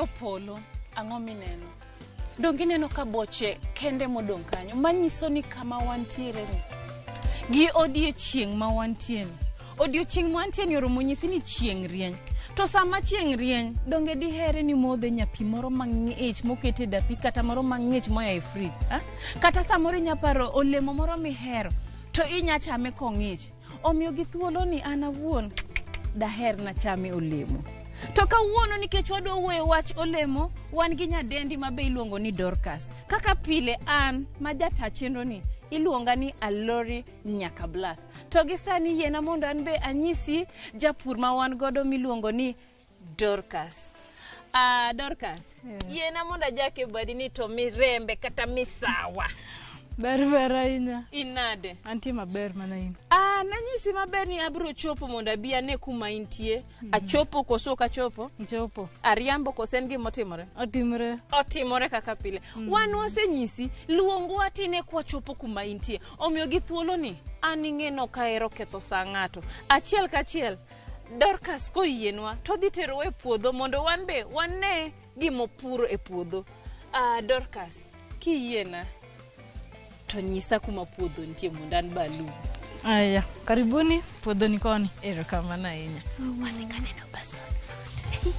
King'iyo polo, ang'o mineno? Donge ineno ka boche kende modong' kanyo manyiso ni kama wantiere ni gi odiechieng' ma wantie ni. Odiechieng' ma wantie ni oromo nyisi ni chieng' rieny. To sama chieng' rieny, donge dihere ni modhe nyapi moro mang'ich moket e dapi kata moro mang'ich moa e frij? Ah? Kata samoro inya paro olemo moro mihero to inya chame kong'ich. Omiyo gi thuoloni an awuon daher nachame olemo. To kawuono nikech wadwa wuoyo wach olemo, wan gi nyadendi ma be iluongo ni Dorcas. Kaka pile an ma jata chenro ni iluonga ni Alori Nyaka Black. To gi sani yiena mondo an be anyisi japur ma wan godo miluongo ni Dorcas. Ah, Dorcas, yiena mondo ajake badi ni to mirembe kata misawa. Ber ber ahinya. In nade? Antie maber mana in. Ah, nanyisi maber ni abiro chopo mondo abi ane kuma intie. Achopo koso ok achopo? Ichopo. Ariambo koso en gima otimore? Otimre. Otimore kaka pile. Wan wasenyisi, luongwa tine kwachopo kuma intie. Omiyo gi thuoloni, an ing'eno ok ahero ketho sa ng'ato. Achiel kachiel, Dorcas koyienwa to odhi terowa e puodho mondo wan be wane gimopuro e puodho. Ah, Dorcas, kiyiena to nyisa kuma puodho nitie mondo an be aluw. Aya, karibuni puodho ni koni. Erokamano ahinya. Wadhi kaneno passion fruit.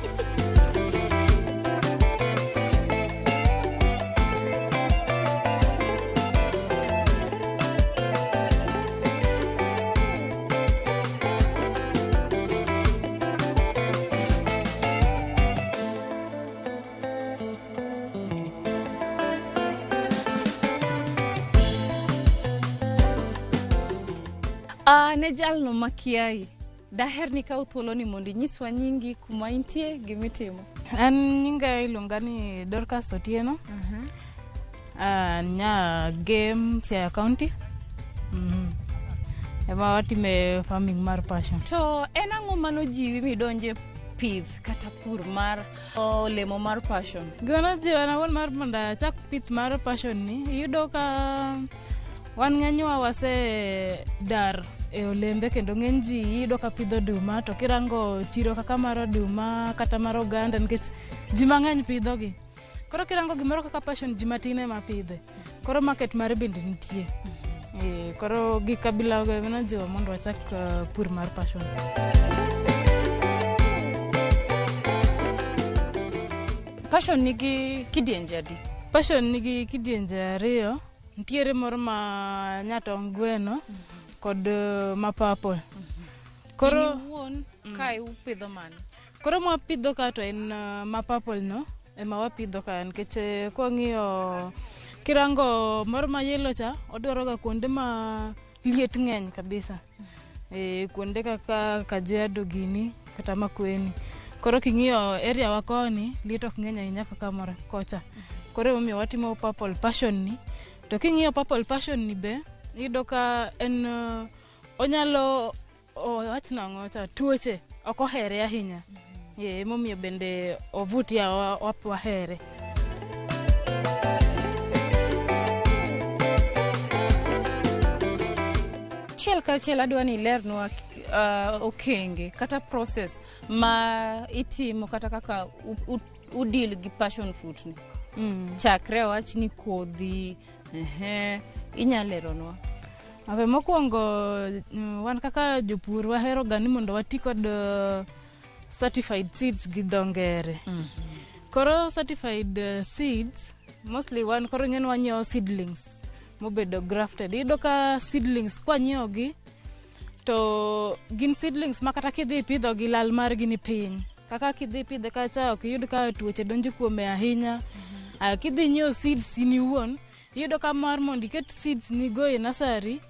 Ah, ne jalno makiayi, daher ni kaw thuoloni mondo inyiswa nyingi, kuma intie, gimitimo. An nyinga iluonga ni Dorcas Otieno. Ah, nya Gem Siaya County. Ema watime farming mar passion. To en ang'o manojiwi midonje pith kata pur mar olemo mar passion? Gima nojiwa an awuon mar mondo achak pith mar passion ni, iyudo ka wan ng'enywa wase dar e olembe kendo ng'eny ji iyudo ka pidho oduma to kirango chiro kaka mar oduma kata mar oganda nikech ji mang'eny pidho gi. Koro kirango gimoro kaka passion ji matin ema pidhe. Koro market mare bende nitie. Koro gi kabila go ema nojiwa mondo wachak pur mar passion. Passion nigi kidienje adi? Passion nigi kidienje ariyo. Nitiere moro ma nyatong' gweno kod ma purple. Koro in iwuon kae upidho mane? Koro mwapidho ka to en ma purple no ema wapidho ka nikech kwang'iyo kirango moro ma yellow cha odwaro ga kuonde ma liet ng'eny kabisa. Kuonde kaka Kajiado gini kata Makueni. Koro king'iyo area wa koni liet ok ng'eny ahinya kaka moro kocha. Koro emomiyo watimo purple passion ni. To king'iyo purple passion ni be iyudo ka en onyalo owach nang'o cha tuoche ok ohere ahinya. Emomiyo bende ovutia wahere. Achiel kachiel adwa ni ilernwa okenge kata process ma itimo kata kaka udil gi passion fruit ni. Chakre wach ni kodhi, inya leronwa. Okay, mokwongo wan kaka jopur wahero ga ni mondo wati kod certified seeds gi dho ngere. Koro certified seeds mostly wan koro ing'eni wanyiewo seedlings mobedo grafted. Iyudo ka seedlings kwanyiewo gi to gin seedlings ma kata kidhi ipidho gi lal margi ni piny. Kaka kidhi ipidhe kacha ok iyud ka tuoche donjo kuome ahinya. Kidhi nyiewo seeds in iwuon, iyudo ka mar mondo iket seeds ni go e nursery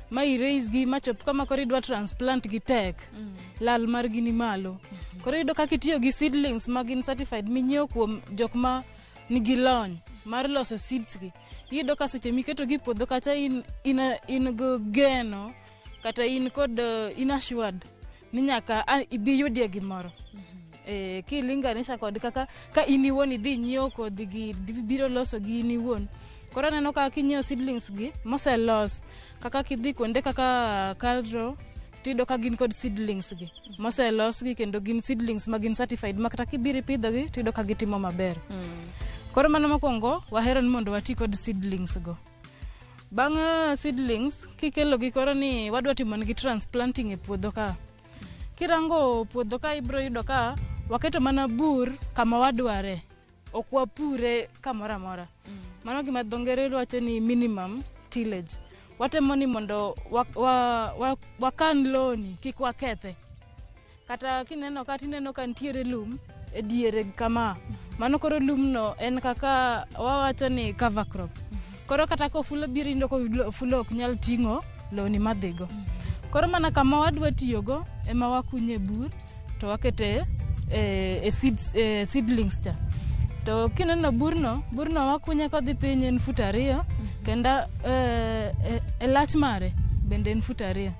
ma i raise gi machop kama koro idwa transplant gi tek, lal margi ni malo. Koro iyudo ka kitiyo gi seedlings ma gin certified minyiewo kuom jok ma nigi lony mar loso seeds gi, iyudo ka seche miketo gi e puodho kacha in gi geno kata in kod in assured ni nyaka ibi yudie gimoro. Kilinganisha kod kaka ka in iwuon idhi nyiewo kodhi gi biro loso gi in iwuon. Koro aneno ka kinyiewo seedlings gi moselos, kaka kidhi kuonde kaka Kalro, Tiyudo ka gin kod seedlings gi moselosgi kendo gin seedlings ma gin certified ma kata kibiro ipidhogi tiyudo ka gitimo maber. Koro mano mokwongo wahero ni mondo wati kod seedlings go. Bang' seedlings kikelogi koro ni wadwa timo negi transplanting e puodho ka. Kirango puodho ka ibiro yudo ka waketo mana bur kama wadware. Ok wapure kamoro amora. Mano gima dho ngere wacho ni minimum tillage. Watemo ni mondo wakan loni kik wakethe. Kata kineno ka tineno ka nitiere lum e diere kama. Mano koro lumno en kaka wawacho ni cover crop. Koro kata ka ofulo biro iyudo ka ofulo ok nyal ting'o loni madhigo. Koro mana kama wadwa tiyogo ema wakunye bur to wakete e seeds, e seedlings cha. To kineno burno, burno wakunye kodhi piny en fut 2 kendo e lach mare bende en fut 2.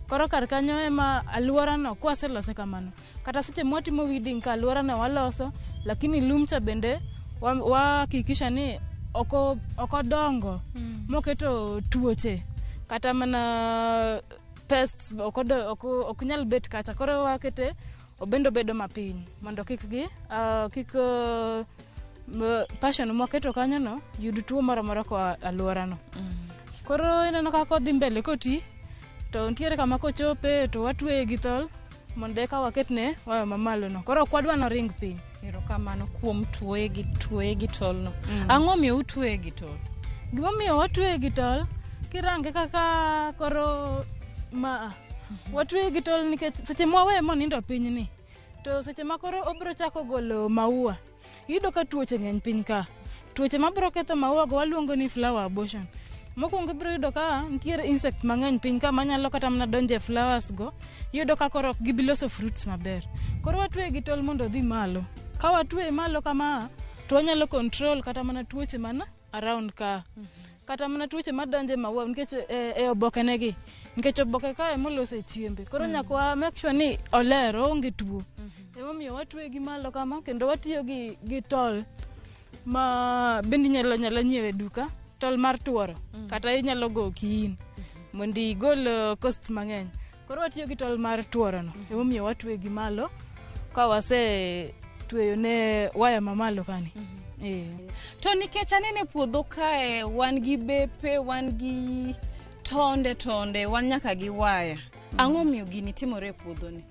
Koro kar kanyo ema alworano kwaselose kamano, kata seche mwatimo weeding ka alworano waloso, lakini lum cha bende wahakikisha ni ok odongo moketo tuoche kata mana pests ok nyal bet kacha. Koro wakete obendo bedo mapiny mondo kik gi kik passion mwaketo kanyono yud tuo moro amora koa alworano. Koro ineno kaka odhi mbele koti to nitiere kama kochope to watweye gi tol mondo eka waketne waya mamalo no. Koro ok wadwa noring piny. Erokamano kuom tuoye gi tolno. Ang'o miyo utweye gi tol? Gimomiyo watweye gi tol, kirange kaka koro ma watweye gi tol nikech seche mwaweye monindo piny ni, to seche ma koro obiro chako golo maua, iyudo ka tuoche ng'eny piny ka. Tuoche mabiro ketho maua go waluongo ni flower abortion. Mokwongo ibiro yudo ka nitiere insect mang'eny piny ka manyalo kata mana donjo e flowers go, iyudo ka koro ok gibi loso fruits maber. Koro watweye gi tol mondo odhi malo. Ka watweye malo kama, to wanyalo control kata mana tuoche man around ka. Kata mana tuoche madonjo e maua nikech e oboke negi. Nikech oboke ka emolose chiembe. Koro nyaka wa make sure ni oler, oonge tuo. Emomiyo watweye gi malo kama kendo watiyo gi tol ma bende inyalo nyalo nyiewo e duka, tol mar tuoro kata inyalo go kiin mondo igol cost mang'eny. Koro watiyo gi tol mar tuoro no. Emomiyo watweye gi malo ka wase tweyo ne waya mamalo kani. To nikech aneno e puodho kae wan gi bepe, wan gi tonde tonde, wan nyaka gi waya. Ang'o miyo gini timore e puodho ni?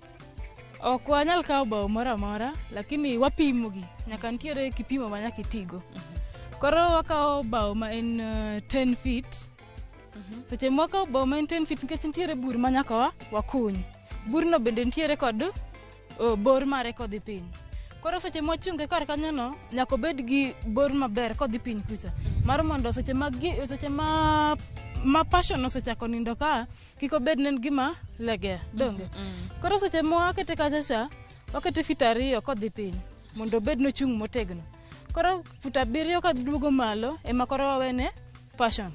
Ok wanyal kawo bao moro amora, lakini wapimo gi. Nyaka nitiere kipimo ma nyaka itigo. Koro wakawo bao ma en 10 feet. Seche mwakawo bao ma en 10 feet nikech nitiere bur ma nyaka wakuny. Burno bende nitiere kod bor mare kodhi piny. Koro seche mwachunge kar kanyono, nyaka obed gi bor maber kodhi piny kucha. Mar mondo seche ma passion osechako nindo ka, kik obed ne en gima legea, donge? Koro seche mwakete kacha cha, wakete fit 2 kodhi piny, mondo obed nochung' motegno. Koro fut 7 kaduogo malo, ema koro wawene passion.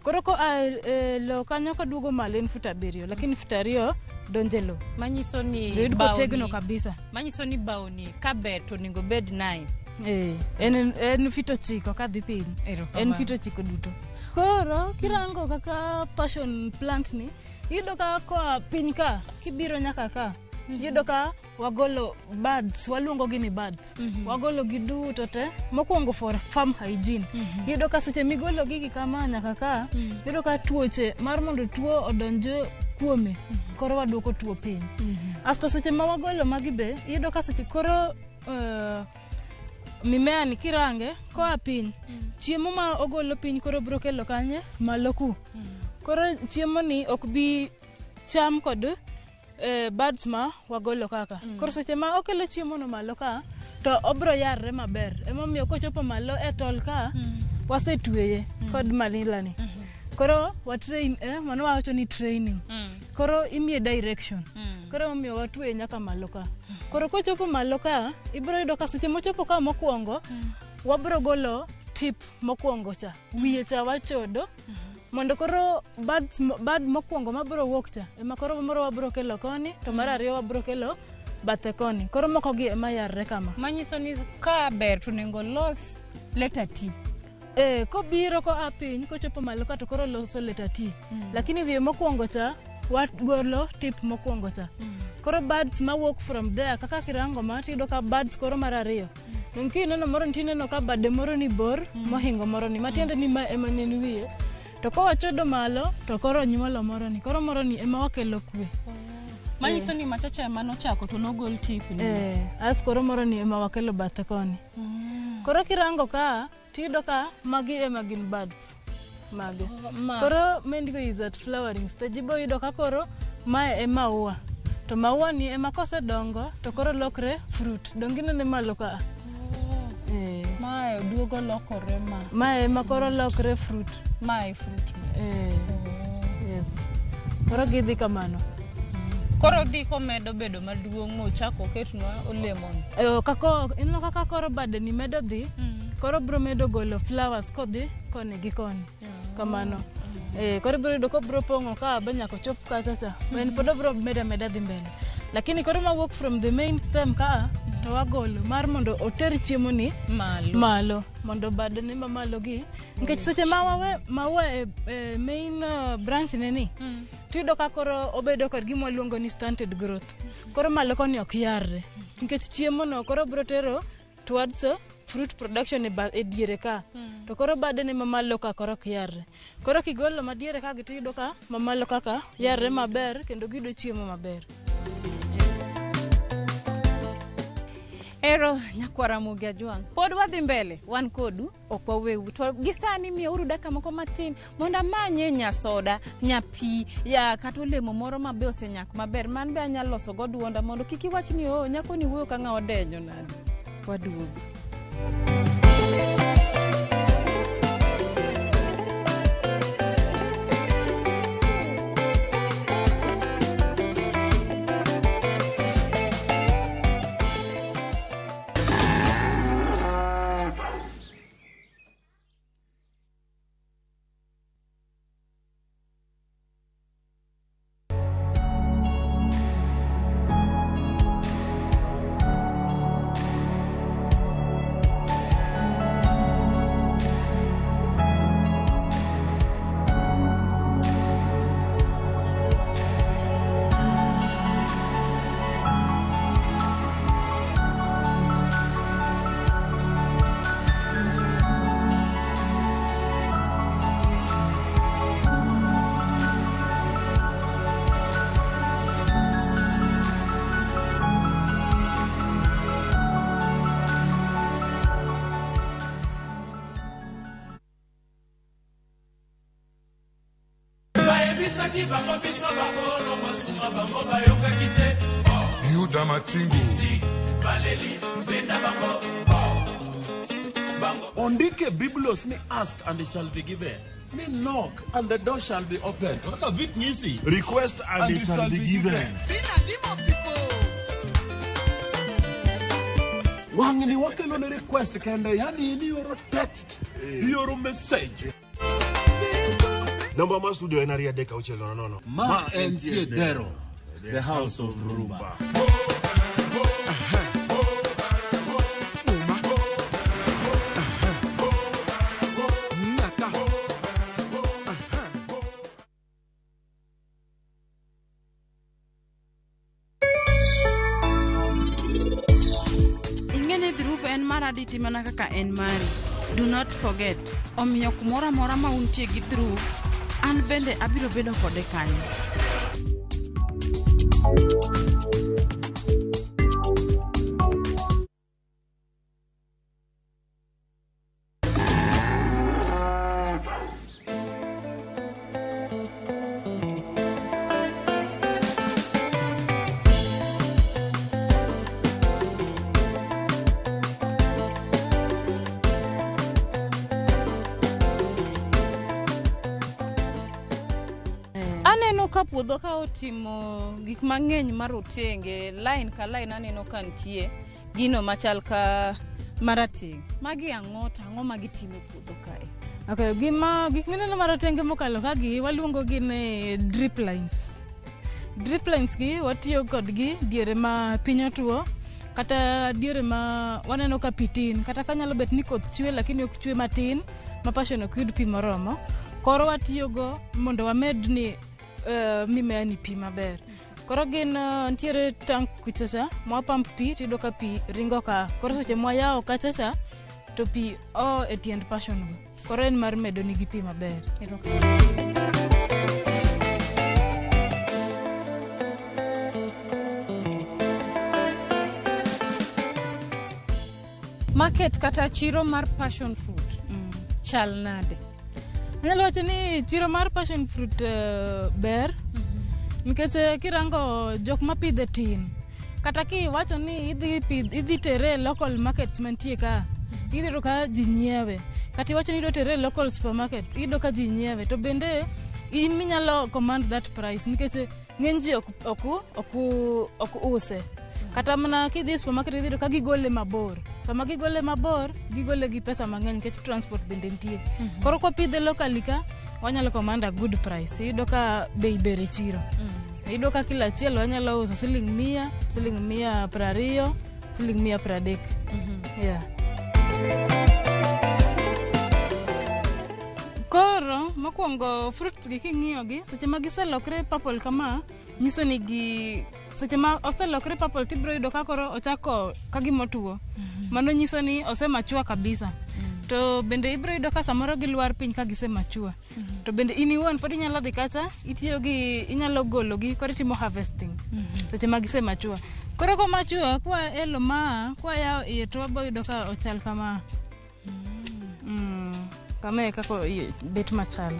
Koro koa e lo kanyo kaduogo malo en fut 7, lakini fut 2 donjo e lo. Manyiso ni Bedo kotegno kabisa. Manyiso ni bao ni kaber to onego bed 9. En fit 9 kadhi piny. En fit 9 duto. Koro kirango kaka passion plant ni, iyudo ka koa piny ka, kibiro nyaka ka, iyudo ka wagolo buds, waluongo gi ni buds. Wagolo gi duto te, mokwongo for farm hygiene. Iyudo ka seche migolo gigi kama nyaka ka, iyudo ka tuoche mar mondo tuo odonj kuome, koro waduoko tuo piny. Asto seche ma wagolo magi be, iyudo ka seche koro mimea ni kirange koa piny, chiemo ma ogolo piny koro biro kelo kanye malo ku. Koro chiemo ni ok bi cham kod buds ma wagolo kaka. Koro seche ma okelo chiemo no malo ka, to obiro yarre maber. Emomiyo kochopo malo e tol ka, wasetweye kod manila ni. Koro wa train, mano wawacho ni training. Koro imiye direction. Koro emomiyo watweye nyaka malo ka. Koro kochopo malo ka, ibiro yudo ka seche mochopo ka mokwongo, wabiro golo tip mokwongo cha, wiye cha wachodo, mondo koro bud mokwongo mabiro wuok cha, ema koro moro wabiro kelo koni, to mar ariyo wabiro kelo bathe koni. Koro moko gi ema yarre kama. Manyiso ni ka ber to onego los letter T. Kobiro koa piny, kochopo malo ka to koro loso letter T. Lakini wiye mokwongo cha, wagolo tip mokwongo cha. Koro buds mawuok from there kaka kirango ma tiyudo ka buds koro mar ariyo. Dong kineno moro ni tineno ka bade moro ni bor mohingo moro ni matiende ni ma ema ne en wiye. To kowachodo malo to koro nyuolo moro ni. Koro moro ni ema wakelo kwe. Manyiso ni machacha ema nochako to nogol tip ni. As koro moro ni ema wakelo bathe koni. Koro kirango ka tiyudo ka magi ema gin buds mage. Koro mendigo is at flowering stage. Ibo yudo ka koro mae e maua. To maua ni ema kosedongo to koro lokre fruit. Dong inene malo ka. Mae duogo lokore ma. Mae ema koro lokre fruit. Mae fruit. Yes. Koro gidhi kamano. Koro dhi komedo bedo maduong' mochako oketnwa olemo ni. Kako ineno kaka koro bade ni medo dhi. Koro bro medo golo flowers kodhi koni gi koni. Kamano. Koro ibiro yudo kobro pong'o ka ba nyaka ochop kacha cha. En pod obro medo ameda dhi mbele. Lakini koro mawuok from the main stem ka to wagolo mar mondo oter chiemo ni malo. Malo mondo badene mamalo gi nikech seche ma wawe maua e main branch ne ni tiyudo ka koro obedo kod gima waluongo ni stunted growth. Koro malo koni ok yarre nikech chiemo no koro bro tero towards fruit production e diere ka. To koro badene mamalo ka koro ok yarre. Koro kigolo madiere ka gi tiyudo ka mamalo kaka yarre maber kendo giyudo chiemo maber. Ero nyakwara Ramogi Ajwang', pod wadhi mbele, wan kodu, ok waweu. To gi sani miyauru dakika moko matin mondo amanye nyasoda, nyapi, ya kata olemo moro mabe osenyak maber, man be anyalo loso go duonda mondo kik iwach ni oh, nyako ni wuoyo ka ng'a odenyo nade. Waduogo. Bayebisaki bango biso bakolo kosunga bango bayokaki te. Yuda Matingu. Baleli benda bango bango. Ondike Biblos ni ask and it shall be given. Ni knock and the door shall be opened. Kaka vit nyisi. Request and it shall be given. Wang'ni wakelo ne request kende, yani in ioro text, ioro message. Namba mar studio en 23600. Ma entie Dero, the house of Rumba. Ing'e ni Dhruv en mar aditi mana kaka en mari. Do not forget. Omiyo kumoro amora ma untie gi Dhruv, an bende abiro bedo kode kanyo. Aneno ka puodho ka otimo gik mang'eny marotenge, line ka line aneno ka nitie gino machal ka marateng'. Magi ang'o to ang'o ma gitimo e puodho kae? Okay, gima gik mineno marotenge mokalo ka gi waluongo gi ni drip lines. Drip lines gi watiyo kodgi diere ma piny otuo kata diere ma waneno ka pi tin kata ka nyalo bet ni koth chwe lakini ok chwe matin ma passion ok yud pi moromo. Koro watiyogo mondo wamed ni mimea ni pi maber. Koro gin nitiere tank kuchacha mwapump pi, tiyudo ka pi ringo ka. Koro seche mwayawo kachacha to pi o e tiend passion go. Koro en mar medo nigi pi maber. Market kata chiro mar passion fruit chal nade? Anyalo wacho ni chiro mar passion fruit ber nikech kirango jok mapidhe tin, kata kiwacho ni idhi tere e local market mantie ka, idhi yudo ka ji nyiewe. Kata iwacho ni idwa tere e local supermarket, iyudo ka ji nyiewe. To bende in minyalo command that price nikech ng'eny ji ok use. Kata mana kidhi e supermarket idhi yudo ka gigole mabor. Sama gigole mabor, gigole gi pesa mang'eny nikech transport bende nitie. Koro kwapidhe locally ka, wanyalo command a good price. Iyudo ka bei ber e chiro. Iyudo ka kila achiel wanyalo uso siling 100, siling 120, siling 130. Yeah. Koro mokwongo fruits gi king'iyo gi, seche ma giselokre purple kama, nyiso ni gi seche ma oselokre purple tibiro yudo ka koro ochako ka gima otuo. Mano nyiso ni ose mature kabisa. To bende ibiro yudo ka samoro gilwar piny ka gise mature. To bende in iwuon pod inyalo dhi kacha, itiyo gi inyalo golo gi koro itimo harvesting. Seche ma gise mature. Koro ko mature kwa elo ma kwa yawo iye to wabo yudo ka ochal kama. Kama e kaka bet machalo.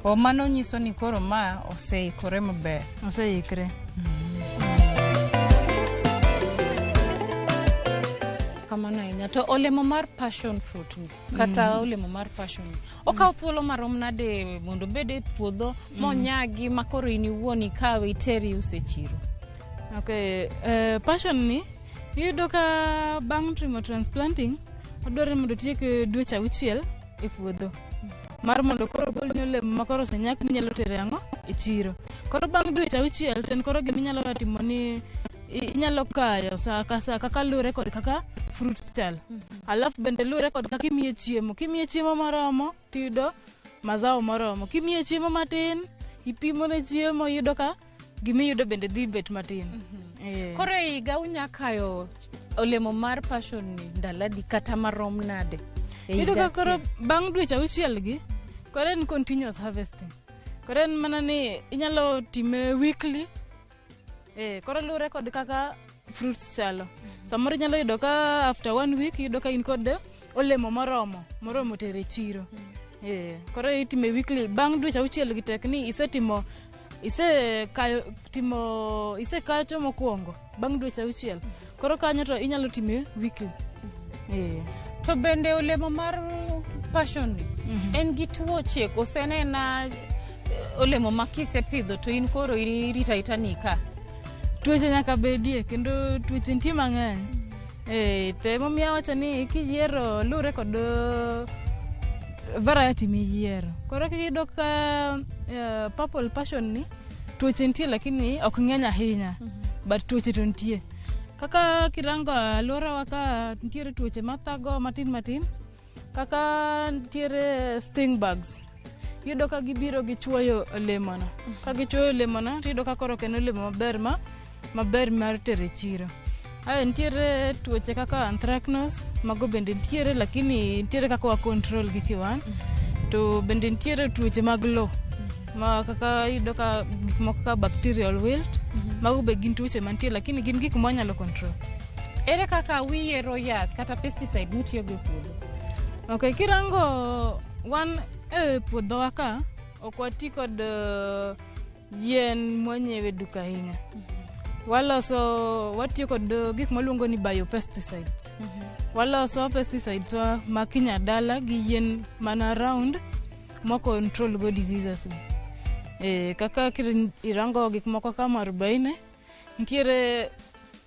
O mano nyiso ni koro ma oseikore maber. Oseikre. Kamano ahinya. To olemo mar passion fruit ni, kata olemo mar passion ni, okawo thuolo marom nade mondo obed e puodho monyagi ma koro in iwuon ikawe iteri iuse e chiro? Okay, passion ni iyudo ka bang' timo transplanting odwaro ni mondo otiek dweche 6 e puodho mar mondo koro ogolni olemo ma koro osenyak minyalo tero ang'o e chiro. Koro bang' dweche 6 to en koro giminyalo timo ni inyalo kayo sa ka sa kaka luwore kod kaka fruits chal. Alafu bende luwore kod kaka imiye chiemo. Kimiye chiemo moromo tiyudo mazao moromo. Kimiye chiemo matin, ipimo ne chiemo, iyudo ka gimiyudo bende dhi bet matin. Koro e higa unya kayo olemo mar passion ni ndalo adi kata marom nade? Iyudo ka koro bang' dweche 6 gi, koro en continuous harvesting. Koro en mana ni inyalo time weekly. Koro luwore kod kaka fruits chalo. Samoro inyalo yudo ka after 1 week iyudo ka in kod olemo moromo tero e chiro. Koro itime weekly. Bang' dweche 6 gi tek ni isetimo isekacho mokwongo bang' dweche 6. Koro kanyo to inyalo time weekly. To bende olemo mar passion ni en gi tuoche koso en ena olemo ma kisepidho to in koro irito arita ni ka? Tuoche nyaka bedie kendo tuoche nitie mang'eny. To emomiyo awacho ni kiyiero luwore kod variety miyiero. Koro kiyudo ka purple passion ni tuoche nitie lakini ok ng'eny ahinya, but tuoche to nitie. Kaka kirango alworawa ka nitiere tuoche mathago matin matin, kaka nitiere sting bugs. Iyudo ka gibiro gichuoyo olemono. Ka gichuoyo olemono, tiyudo ka koro ok en olemo maber maber mar tero e chiro. Ae nitiere tuoche kaka anthracnose, mago bende nitiere lakini nitiere kaka wa control gi kiwan. To bende nitiere tuoche mag lowo ma kaka iyudo ka gik moko kaka bacterial wilt, mago be gin tuoche mantie lakini gin gik mwanyalo control. Ere kaka uyiero yath kata pesticide mutiyogo e puodho? Okay, kirango wan e puodhowa ka ok wati kod yien mwanyiewe e duka ahinya. Waloso, watiyo kod gik mwaluongo ni biopesticides. Waloso pesticides wa ma kinyadala gi yien mana round mwa control go diseases gi. Kaka irango gik moko kaka mwarobaini, nitiere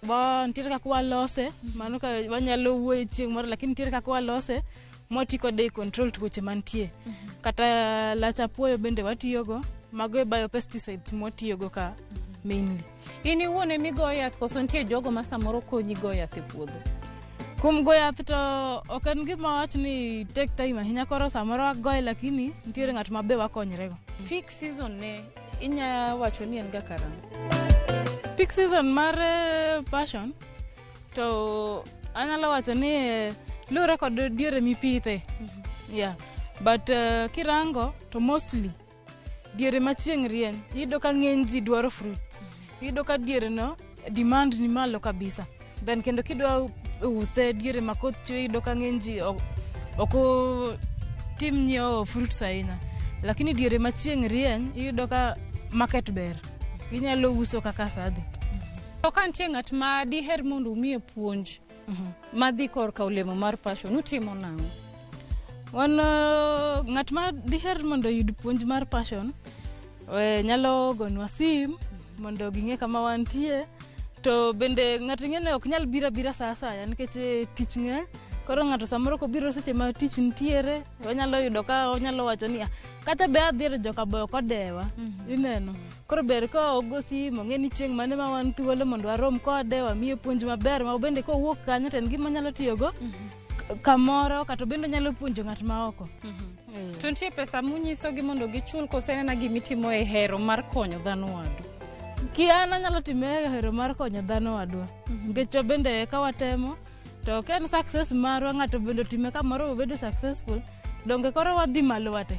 kaka walose, mano ka wanyalo wuoyo chieng' moro, lakini nitiere kaka walose mwati kode e control tuoche mantie. Kata lach apuoyo bende watiyogo, mago e biopesticides mwatiyogo ka mainly. In iwuon emigoyo yath koso nitie jogo ma samoro konyi goyo yath e puodho? Kuom go yath to ok en gima wach ni take time ahinya, koro samoro agoye lakini nitiere ng'at ma be wakonyrego. Peak season ne inya wacho ni en ga karang'o? Peak season mar passion to anyalo wacho ni luwore kod diere mipithe. Yeah. But kirango to mostly diere ma chieng' rieny iyudo ka ng'eny ji dwaro fruit. Iyudo ka diere no demand ni malo kabisa. Then kendo kidwa use diere ma koth chwe iyudo ka ng'eny ji ok tim nyiewo fruits ahinya. Lakini diere ma chieng' rieny iyudo ka market ber. Inyalo uso kaka sa dhi. To ka nitie ng'at ma diher mondo umiye puonj madhi korka olemo mar passion, utimo nang'o? Wan ng'at ma diher mondo oyud puonj mar passion nyalo gonwa sim mondo ging'e kama wantie. To bende ng'ato ing'e ni ok nyal biro abira sa asaya nikech tich ng'eny. Koro ng'ato samoro kobiro seche ma tich nitiere, wanyalo yudo ka onyalo wacho ni kata be adhi ir joka be ok odewa. Ineno. Koro ber ka ogo sim, ong'e ni chieng' mane ma wan thuolo mondo warom kode, wamiye puonj maber ma bende kowuok kanyo to en gima onyalo tiyogo kamoro kata bende onyalo puonjo ng'at ma oko. To nitie pesa munyisogi mondo gichul koso en ena gimitimo e hero mar konyo dhano wadu? Ki an anyalo time e hero mar konyo dhano wadwa. Nikech bende ka watemo to ka en success marwa ng'ato bende otime kamoro obedo successful, donge koro wadhi malo wate.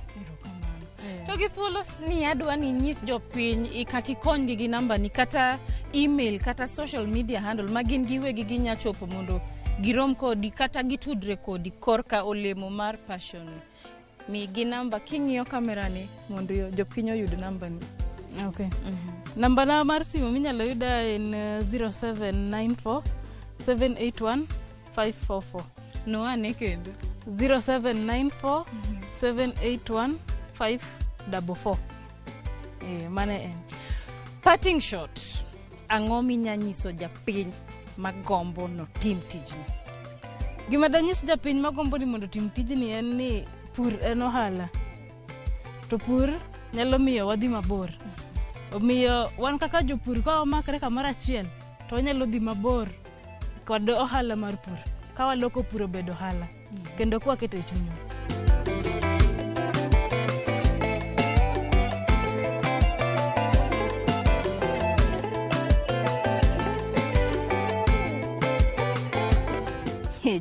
To gi thuolo ni adwa ni inyis jopiny kata ikonygi gi nambani kata email kata social media handle ma gin giwegi ginya chopo mondo girom kodi kata gitudre kodi korka olemo mar passion. Migi namba king'iyo kamera ni mondo jopiny oyud nambani. Okay. Nambana mar simu minyalo yuda en 0794 781 544. No ane kendo. 0794 781 544. Mane en. Parting shot. Ang'o minya nyiso japiny magombo notim tijni? Gima danyis japiny magombo ni mondo otim tijni en ni pur en ohala. To pur nyalo miyo wadhi mabor. Omiyo wan kaka jopur ka wamakre kamoro achiel to wanyalo dhi mabor kod ohala mar pur. Ka waloko pur obedo ohala kendo ka waketo e chunywa.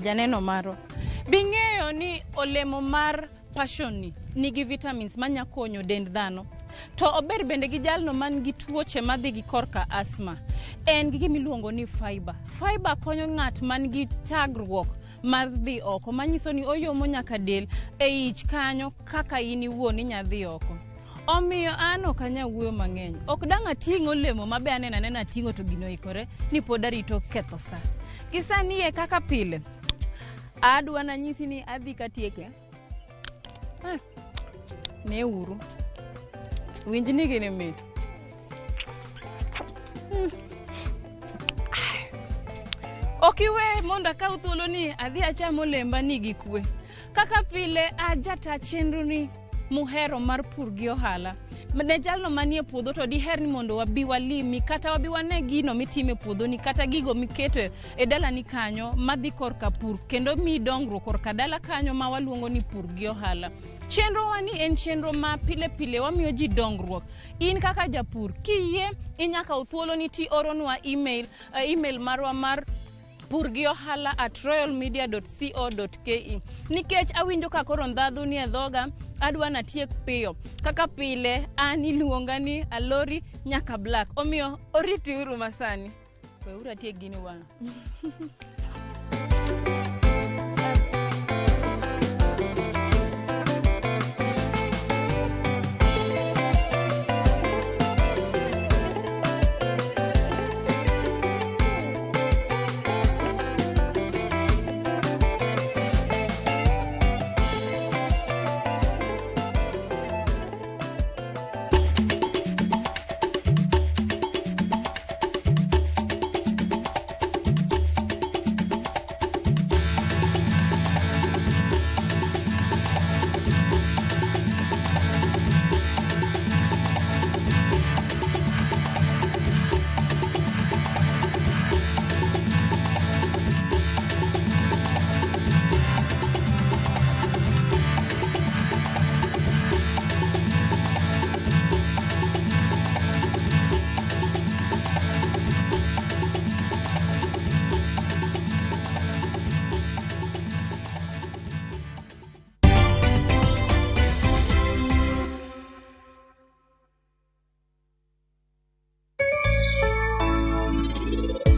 Janeno marwa, bing'eyo ni olemo mar passion ni nigi vitamins manya konyo dend dhano. To ober bende gi jalno man gi tuoche madhi gi korka asthma. En gi gimiluongo ni fiber. Fiber konyo ng'at man gi chagruok mar dhi oko, manyiso ni oyomo nyaka del e ich kanyo kaka in iwuon inya dhi oko. Omiyo an ok anyal wuoyo mang'eny. Ok dang' ating' olemo mabe aneno anena ating'o to gino oikore ni pod arito ketho sa. Gi sani e kaka pile, adwa nanyisi ni adhi katieke. Neuru. Winj ni gini mit. Ok iwe mondo akaw thuolo ni adhi acham olemba ni gi kwe. Kaka pile ajata chenro ni muhero mar pur gi ohala. Ne jalno manie puodho to diher ni mondo wabi walimi kata wabi wane gino mitime e puodhoni kata gigo miketo e dalani kanyo madhi korka pur kendo mi dongruok korka dala kanyo ma waluongo ni pur gi ohala. Chenro wa ni en chenro ma pile pile wamiyo ji dongruok. In kaka japur kiyie inya kawo thuolo ni ti oronwa email, email marwa mar purgiohala@royalmedia.co.ke. Nikech awinjo ka koro ndhadhu ni e dhoga, adwa natiek piyo. Kaka pile an iluonga ni Alori nyaka Black. Omiyo oritiuru masani. Weuru atiek gini wang'.